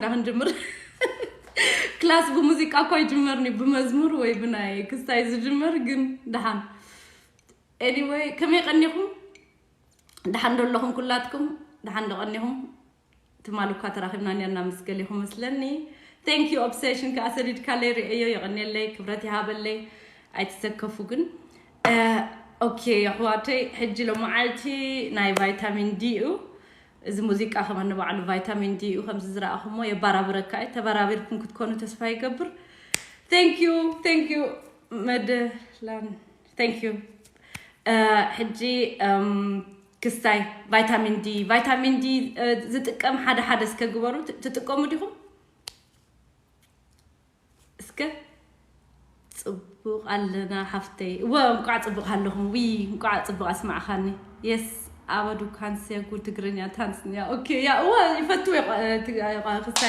ዳ ክንጅምር ክላስ ብሙዚቃ እኳ ይጅመርኒ ብመዝሙር ወይ ብናይ ክስታይ ዝጅመር ግን ደሓን anyway ከመይ ቀኒኹም ደሓን ዶ ኣለኹም ኩላትኩም ደሓን ዶ ቀኒኹም ትማል እኳ ተራኺብና ኔርና ምስ ገሌኹም መስለኒ thank you obsession ከኣ ሰዲድካለይ ርእየዮ የቐንየለይ ክብረት ይሃበለይ ኣይትሰከፉ ግን okay ኣሕዋተይ ሕጂ ሎመዓልቲ ናይ ቫይታሚን ዲ እዩ እዚ ሙዚቃ ከማን ንባዕሉ ቫይታሚን ዲ እዩ ከምዚ ዝረኣኹሞ የባራብረካ እዩ ተባራቢርኩም ክትኮኑ ተስፋ ይገብር thank you thank you መደላን thank you ሕጂ ክስታይ ቫይታሚን ዲ ቫይታሚን ዲ ዝጥቀም ሓደ ሓደ እስከ ግበሩ ትጥቀሙ ዲኹም እስከ ፅቡቅ ኣለና ሓፍተይ እወ እንቋዕ ፅቡቅ ኣለኹም ዊ እንቋዕ ፅቡቅ ኣስማዕኻኒ የስ ኣበዱ ካንስያ ጉ ትግርኛ ታንስያ ኦኬ ያ እወ ይፈትዎ ክስታይ